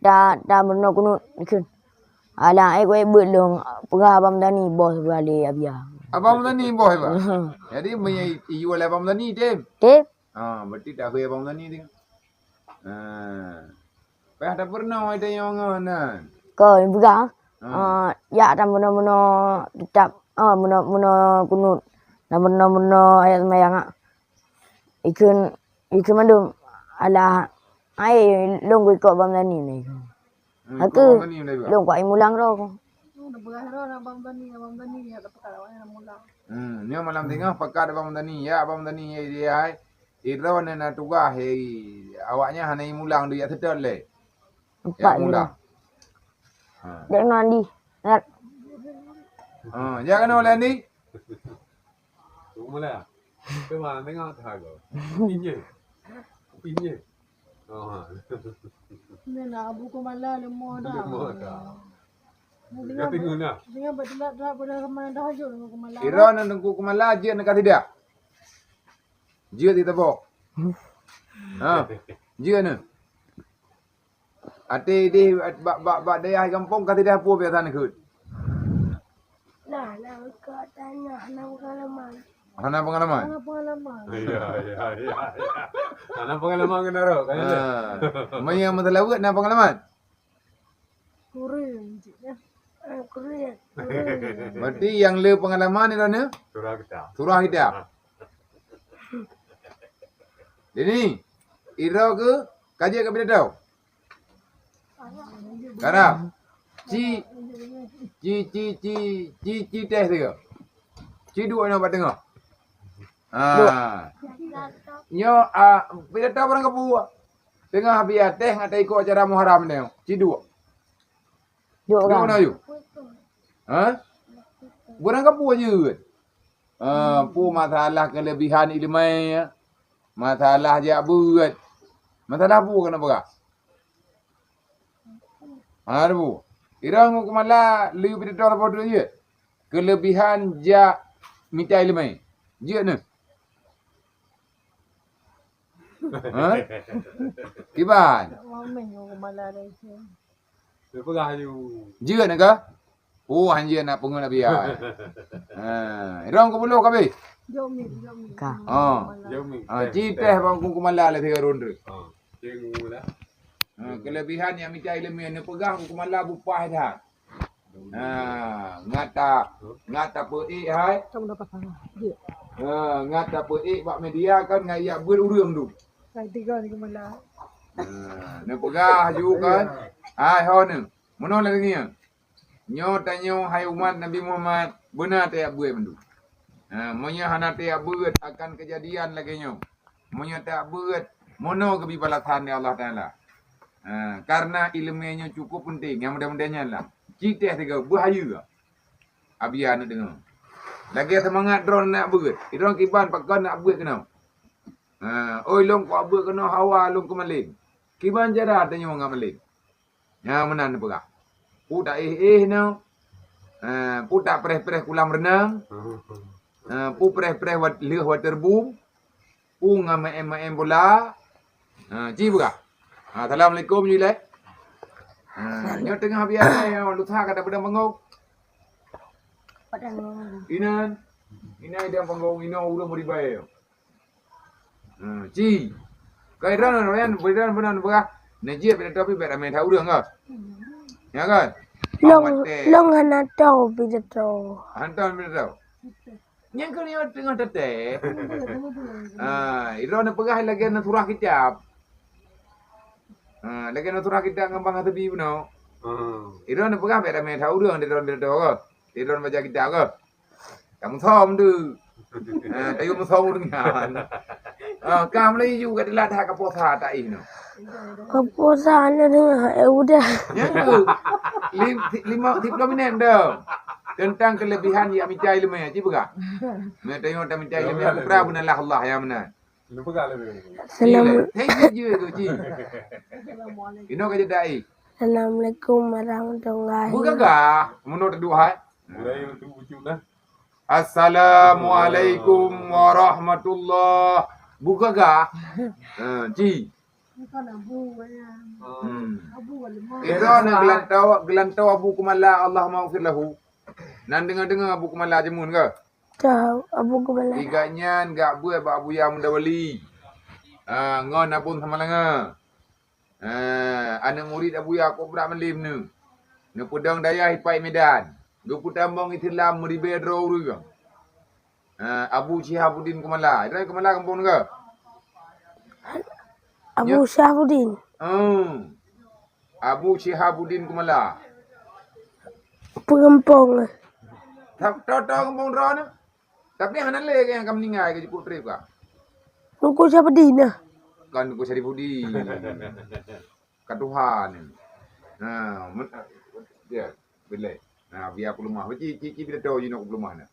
Tak, tak pernah kunut ikun. Alah, eh, kau ibu long, peugah Abang Dani, bos peugah lé Abia. Abang Dani bos, Pak? Jadi, meunyo iyue lé Abang Dani, tem? Tem. Ha, berarti tak hui Abang Dani tu. Ha. Payah tak pernah ada yang ngon nan. Kau yang peugah, ha, ah, ya, tak pernah-pernah kitab, ah, pernah-pernah kunut. Tak pernah-pernah ayat sembahyang, ah. Ikun, ikun mandum. Alah, ai, long ku ikot Abang Dani ni. Hmm, aku ikot Abang Dani dah juga. Long ku ai mulang roh. Hmm, nyoe malam singoh pakat Abang Dani. Ya, Abang Dani, ya, ya, ai. Droeneuh na tugaih, eh, awaknyan hana imulang, dia seutôt lé. Empat mulang. Ha. Dek Nandi. Ngat. Ha, jak keunoe lé, Andi. Mula. Cuma tengok tak go. Pinjam. Pinjam. Oh. Ni nak buku malam lemah dah. Lemah dah. Dah tengok dah. Dengan betul dah pada kemana dah jauh dengan kemala. Kira nak tengok kemala je nak kasih dah. Jeuet di teuboh. Ha, jeuet nyoe. Até idéh bak, bak, bak dayah gampông ka sideh peue biasa neukheun. Nah, nah, kau tanya, hana pengalaman. Hana pengalaman? Hana pengalaman. Ya, ya, ya, ya. Hana pengalaman kena roh, kan? Ha. Meunyo meuseulaweuet na pengalaman? Kureueng cit nyan. Ah, kureueng. Kureueng. Berarti nyang le pengalaman ni Rana? Surah kita. Surah kita. Jadi, ira ke kaji ka pidato? Karab. Ci, ci, ci, ci, ci, ci teh tiga. Ci duek nyoe bak teungoh. Ha. Nyoe, ah, pidato barang kabu. Teungoh habéh teh ngat iko acara Muharram nyoe. Ci duek. Duek orang. Duek na yue? Ha? Barang kabu jeuet. Ha, peue masalah kelebihan ileumèe, masalah jak beuet. Masalah peue keuneuk peugah? Ha, peue? Irong ngon keumala lé pidato saboh tu jeuet. Kelebihan jak mita ileumèe. Jeuet nyoe. Ha? Kiban. Jeuet na ka? Oh, hanjeuet na peungeut Abi ai. Ha, irong keupuluh ka abéh? Jok mi, jok mi. Ka. Oh. Jok mi. Ha, ci teh bang ku keumala lé tiga ronde. Ha, kelebihan nyang mita ileumèe neupeugah ku keumala bupah that. Ha, ngat ta, ngat tapeuék hai. Ha, ngat tapeuék bak media kan ngat yak beuet ureueng tu. Ha, neupeugah ju kan. Hai ho nyoe. Meunoe lagèe nyoe. Nyoe tanyoe hai umat Nabi Muhammad, beuna tayak beuet mandum. Ha, meunyoe hana tayak beuet akan keujadian lagèe nyoe. Meunyoe tayak beuet, meunoe geubi balasan lé Allah Taala. Ha, karena ileumèe nyoe cukup peunteng, nyang mudah-mudahan nyan lah. Ci teh tiga, beuhayeue. Abi aneuk deungoe. Lagèe seumangat droe nak beuet. Droe kiban pakon nak beuet keunoe. Ha, oi lôn kuak beuet keunoe hawa lôn keumaleng. Kiban cara tanyoe ngon maleng. Nyan meunan neupeugah. Peue ta éh-éh nyoe. Eh, peue ta preh-preh kulam reunang. Eh, peue preh-preh wat-, lheueh waterboom. Peue ngon maén-maén bola. Eh, ci peugah. Ha, assalamualaikum ju ilèe. Ha, nyoe teungoh biasa nyoe lusa ka dapeudang panggong. Inan. Inan idang panggong inoe ulôn meuribai nyoe. Hmm, ci. Kai droe nyan, beudan beunan peugah. Neujeuet pidato pih bèk ramé that ureueng ka. Ya kan? Long, Awak teh. Long hana tao pidato. Hana tao pidato. Nyang keuneuk teungoh teutek. Ah, droeneuh peugah lagèe na surah kitab. Ah, lagèe na surah kitab ngon bang Hasabi bunoe. Hmm. Droeneuh peugah bèk ramé that ureueng droeneuh pidato ka. Droeneuh baca kitab ka. Ka musöm tu. Ah, tayu musöm ureueng nyan. Ah, ka mulai ju ka dilat ka puasa tak ih no. Ka puasa na tengah, eh, udah. Nyan tu. Lim-, lima, sepuluh minit dah. Tentang kelebihan yak mita ileumèe, ci peugah. Meutanyoe ta mita ileumèe, peugah beuna lah Allah nyang meunan. Salam. Hei, jeuet tu, ci. Inoe ka jeuet dai. Assalamualaikum warahmatullahi. Beugagah, meunoe teuduek hai. Mulai untuk bucu dah. Assalamualaikum warahmatullah. Beugagah. Ha, ci. Hmm. Ira na geulantoe, geulantoe Abu Kumala, Allahumma ghfir lahu. Nan deungoe-deungoe Abu Kumala jameun ka? Ka Abu Kumala. Igat nyan gak beuet bak Abuya Muda Wali. Ha, ngon Abon Samalanga. Ha, aneuk murit Abuya kok brat malem neu. Neupeudong dayah ipai Medan. Geupeutambong Islam meuribèe droe ureueng. Ha, Abu Syihabuddin Kumala. Droe Kumala gampông nanggroe? Abu Syihabuddin. Hmm. Abu Syihabuddin Kumala. Peugampông. Tho-, tho-, tho gampông droeneuh. Tapi hana lé nyang ka meuninggai ka jipeutrép ka. Teungku Syihabuddin nah. Kan Teungku Syarifuddin. Ka tuha ni. Ha, mun, ya, bilai. Ha, biar aku lemah. Ci, ci, ci pidato jinoe aku lemah na.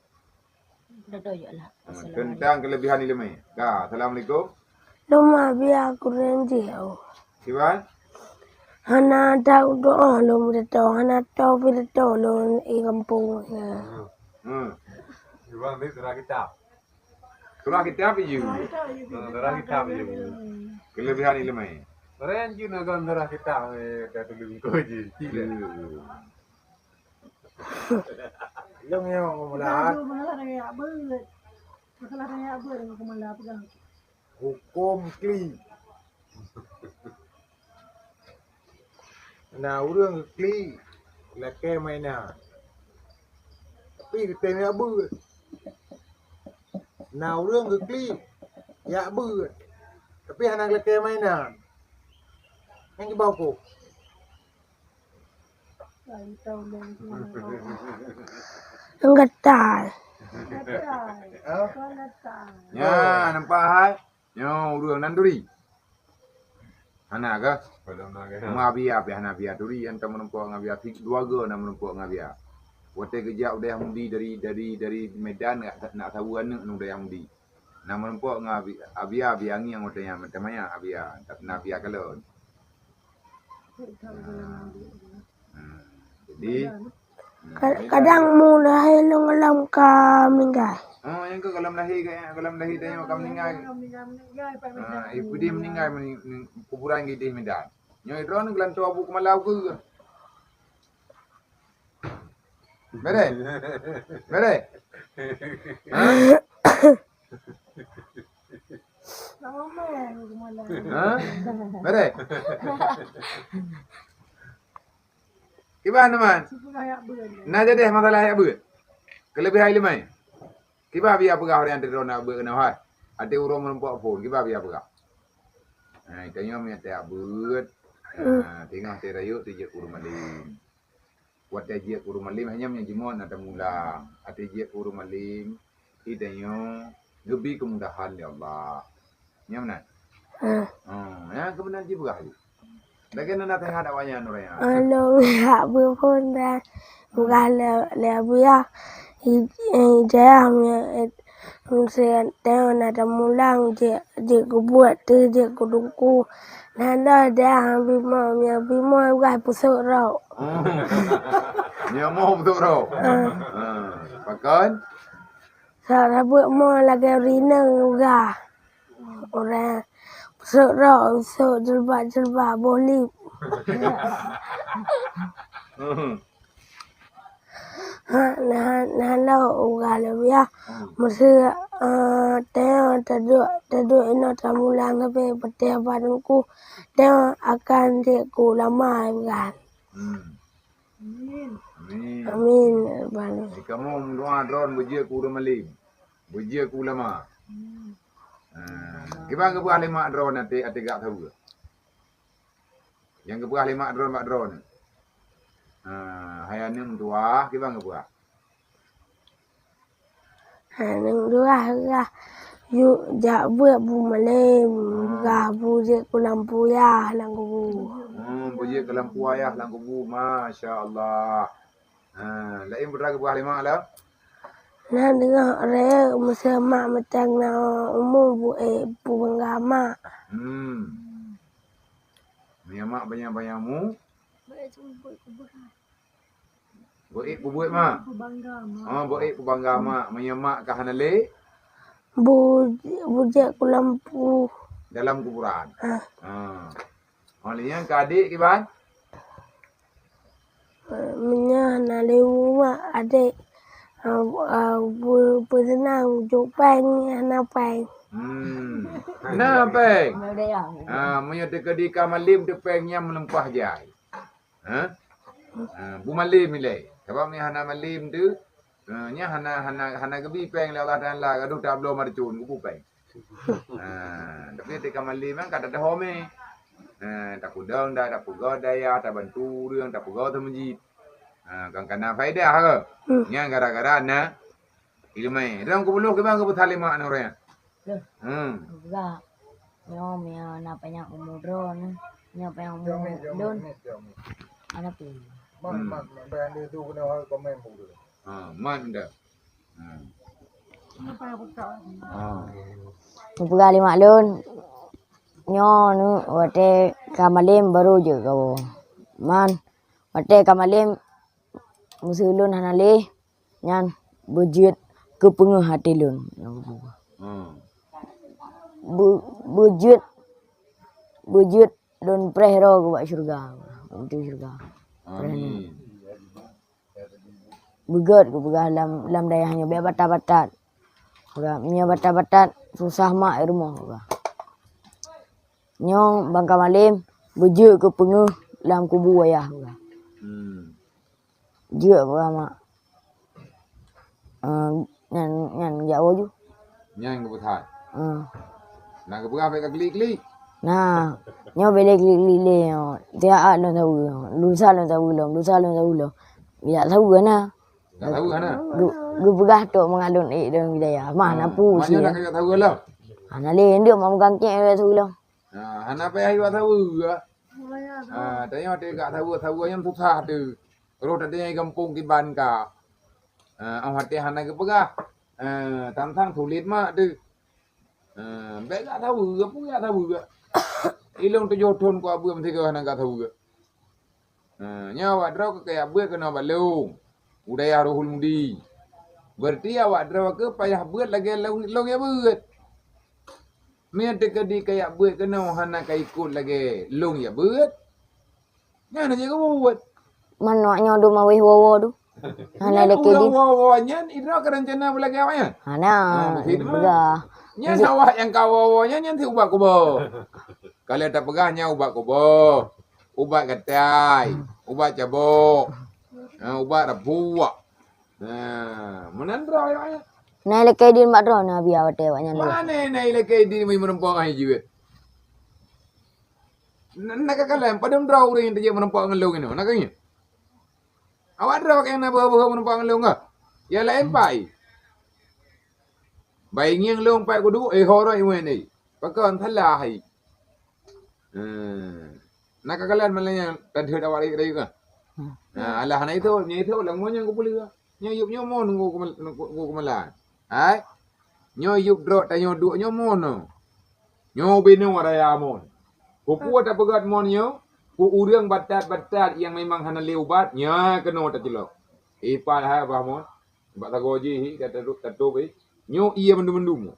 Pidato je lah. Ha, tentang kelebihan ileumèe. Ka, assalamualaikum. Lemah biar aku renjih. Kiban? Hana tahu doa lom pidato, hana tahu pidato lom i gampông. Ya. Hmm. Kiban ni surah kitab. Surah kitab je. Ha, surah kitab je. Kelebihan ileumèe. Keren je nak surah kitab, eh, dah dulu engkau je. Tidak. Long yo mula. Masalah raya beuet. Masalah raya beuet dengan kemala pegang. Hukum kli. Na ureueng geukli lakèe mainan. Tapi geutem jak beuet. Na ureueng geukli jak beuet. Tapi hana lakèe mainan. Nyan kiban huköm. Gatal. Ha? Ya, nampak hai? Nyoe ureueng nan turi. Hana ka? Belum lagi. Ngon Abiya, pih hana Abiya turi, nyang ka meurumpok ngon Abiya, dua goe na meurumpok ngon Abiya. Watèe geujak u Dayah Mudi dari, dari, dari Medan, nak, nak saweue aneuk ngon Dayah Mudi. Na meurumpok ngon Abi-, Abiya, Abiya ngieng watèe nyan, meuteumanya Abiya, tapi na Abiya kalon. Hmm. Jadi, Ka-, kadang mu lahé lom gohlom ka meuninggai. Oh, nyang ka gohlom lahé ka, gohlom lahé tanyoe ka meuninggai. Ah, eh, peudeh meuninggai, meuning-, meuning-, kuburan geudeh Medan. Nyoe droeneuh geulantoe Abu Keumala ukeue. Bere? Bere? Ha? Ha? Bere? Kiban teuma? Na jadi masalah jak beuet. Keuleubeh hai limai. Kiban Abiya peugah ureueng nyang teudroe na beuet keunoe hai. Até uroe meurumpok phon, kiban Abiya peugah. Hai, tanyoe meunyo tajak beuet. Hmm. Ha, teungoh teuh rayeuk teuh jeuet keu ureueng malém. Watèe jeuet keu ureueng malém, hanya meunyo jimoe na tamulang. Até jeuet keu ureueng malém, i tanyoe geubi keumudahan lé Allah. Nyo meunan? Ah. Hmm, nyan keubeunang jipeugah lé. Lagèe na naseuhat awaknyan ureueng nyan. Ulôn jak beuet phon dan peugah lé, lé Abuya, i, i dayah meunyo, eh, meunyo tanyoe na tamulang jeuet, jeuet keu buet teuh, jeuet keu teungku. Nyan dah dayah bimoe, meunyo bimoe peugah peusok rok. Hmm. Nyo moe peusok rok. Ah. Ah, pakon? Sabab buet moe lagèe ureueng inong peugah. Ureueng peusok rok, peusok jilbab-jilbab, boh lip. Hmm. Ha, na, na lôn uga lom ya. Hmm. Meuseu, eh, tanyoe taduek, taduek inoe tamulang sabe peuteh bak teungku, tanyoe akan jeuet keu ulama bukan? Hmm. Amin. Amin. Amin. Di kamoe meudoa droen beujeuet keu ureueng malem. Beujeuet keu ulama. Hmm. Ha, kiban geupeugah lé mak droen até, até gak saweue. Nyang geupeugah lé mak droen bak droen. Ha, hai aneuk meutuah, kiban geupeugah? Hai aneuk meutuah, gah yue jak beuet bu malem, gah bu jeuet keu lampu yah lam kubu. Hmm, bu jeuet keu lampu yah lam kubu, masya Allah. Ha, laén peue geupeugah lé mak lom? Na deungoe reuk meuseu mak meuteung na umu bu ék peubangga mak. Hmm. Meunyoe mak banyak-banyak mu? Beuék peubeuet mak. Oh, beuék peubangga mak. Meunyoe mak ka hana lé? Bu, bu jeuet keu lampu. Dalam kuburan. Ah. Ha. Oh, lé nyan keu adék kiban? Meunyoe hana lé umu mak, adék, ah, ah, bu-, beuseunang jok péng, hana péng. Hmm. Na péng. Ah, meunyoe teukeudi ka malem teuh péng nyan meulumpah jai. Ha? Ah, bu malem ilée. Sabab meunyoe hana malem teuh, ah, nyan hana, hana, hana geubi péng lé Allah Taala, gadoh tabloe marcon, geupeu péng. Ha, tapi teuka malem nyan ka tadahom mé. Ha, tapeudong da, tapeugöt dayah, tabantu ureueng, tapeugöt teuh meujid. Ha, kan kana faedah ke? Hmm. Nyan gara-gara na ileumèe. Dong keubloh kiban keu peusalimah nurèe. Hmm. Peugah. Nyoe meunyoe na panyang umu droeneuh, nyoe panyang umu lôn. Hana pi. Hmm. Ha, man dah. Hmm. Ha. Neupeugah lé mak lôn, nyoe nu watèe ka malem barô jeuet kawoe. Man, watèe ka malem meuseu lôn hana lé, nyan beujeuet keu peungeuh até lôn. Hmm. Beu-, beujeuet, beujeuet lôn preh droe keu bak syeuruga. Keu syeuruga. Preh. Amin. Beugöt kupeugah lam, lam dayah nyoe, bèk batat-batat. Peugah, meunyoe batat-batat, susah mak i rumoh, peugah. Nyoe ban ka malem, beujeuet keu peungeuh lam kubu ayah, peugah. Hmm. Jeuet, peugah mak. Eh, nyan, nyan jak woe ju. Nyan geupeusan. Ah. Na geupeugah bèk ka klik-klik. Nah, nyoe bèk lé klik-klik lé nyoe. Tiap lôn saweue nyoe. Lusa lôn saweue lom, lusa lôn saweue lom. Jak saweue na. Jak saweue na. Geu-, geupeugah tok mangat lôn ék dalam hidayah. Mah na pu si. Maknyoe na ka jak saweue lom. Hana lé, ndeuk mak meugangkét jak saweue lom. Nah, hana payah jak saweue. Ah, tanyoe teuka saweue, saweue nyan susah teuh. Roh teudeungoe gampông kiban ka. Ah, oh watèe hana geupeugah. Ah, tantang sulet mak teuh. Ah, bèk jak saweue, peue jak saweue. Ilôn tujoh thon ku abeuet meusigoe hana jak saweue. Ah, nyoe awak droe keu kajak beuet keunoe bak lôn. U dayah Ruhul Mudi. Berarti awak droe keu payah beuet lagèe lôn, lôn jak beuet. Meunyoe teukeudi kajak beuet keunoe hana ka ikot lagèe lôn jak beuet. Nyan hana jeuet keu buet. Man awak nyoe dum awéh woe-woe tu. Hana lé keu jih. Woe-woe nyan, idroe ka rencana beulagèe awak nyan. Hana, ha, mungkin mah. Peugah. Nyan awak nyang ka woe-woe nyan, nyan sit ubat kuboh. Ka lheueh tapeugah nyan ubat kuboh, ubat gatai, ubat cabok, ha, ubat rapuak. Ha, meunan droe awak nyan. Na ilakèe idin bak droeneuh, Abi, watèe awak nyan lheueh. Pane na ilakèe idin meunyoe meurumpok ngon jeuet. Na, na kakalon padum droe ureueng nyang tajak meurumpok ngon lôn inoe, na ka ngieng? Awak droe nyang na beuhe-beuhe meurumpok ngon lôn ka? Nyang laén pai. Bai ngieng lôn pai kudu, eh, ho droe iwen ai. Pakon salah ai. Eh, na kakalon malam nyan tadhôt awak rayeuk-rayeuk ka? Hmm. Nah, alah na itu, nyan itu lôn ngon nyang kupeuleueh. Nyoe yup nyoe mon nunggu keumel-, nunggu keumela. Hai. Nyoe yup droe tanyoe duek nyoe mon nyoe. Nyoe binoe raya mon. Peue-peue tapeugöt mon nyoe, keu ureueng batat-batat nyang memang hana lé ubat, nyan keunoe tacilok. Ipat hai bah mon. Bak sagoe jih hi, ka tatup, tatup hi. Nyoe ié mandum-mandum.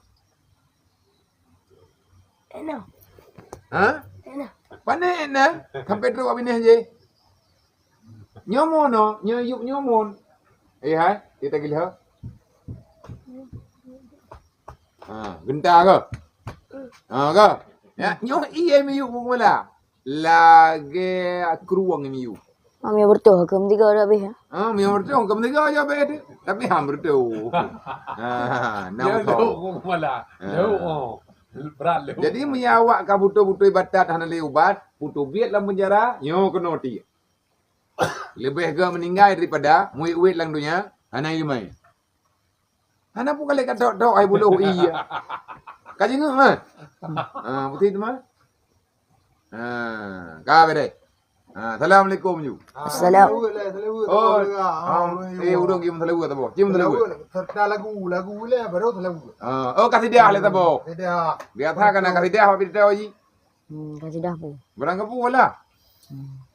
Enak. Ha? Enak. Pane enak? Sampai trok abineh je. Nyoe mon, nyoe yup nyoe mon. Eh hai, kita gila. Ha, genta ke? Ha ke? Ya, nyoh ié miyup bumoe lah. Lagèe krueng miyup. Mami bertuh ke mentiga dah beh. Ha, miyup bertuh ke mentiga aja beh tu. Tapi ham bertuh. Ha, nak bertuh. Jadi meunyo awak ka beutôi-beutôi batat hana lé ubat, putôh biet lam penjara, nyoe keunoe tiek. Leubeh gèt meuninggai daripada muet-uet lam donya hana ileumèe. Hana pun kali ka dok-dok hai buloh iya. Ka jingeuh mah. Ha, beutôi teuma. Ha, ka beres. Ha, assalamualaikum ju. Assalam. Oh, eh ureueng gim salawa tabo. Gim salawa. Serta lagu, lagu le baru salawa. Ha, oh kasidah le tabo. Dah. Biasa kana kasidah apa cerita ji? Hmm, kasidah pun. Barang kapu lah. Hmm.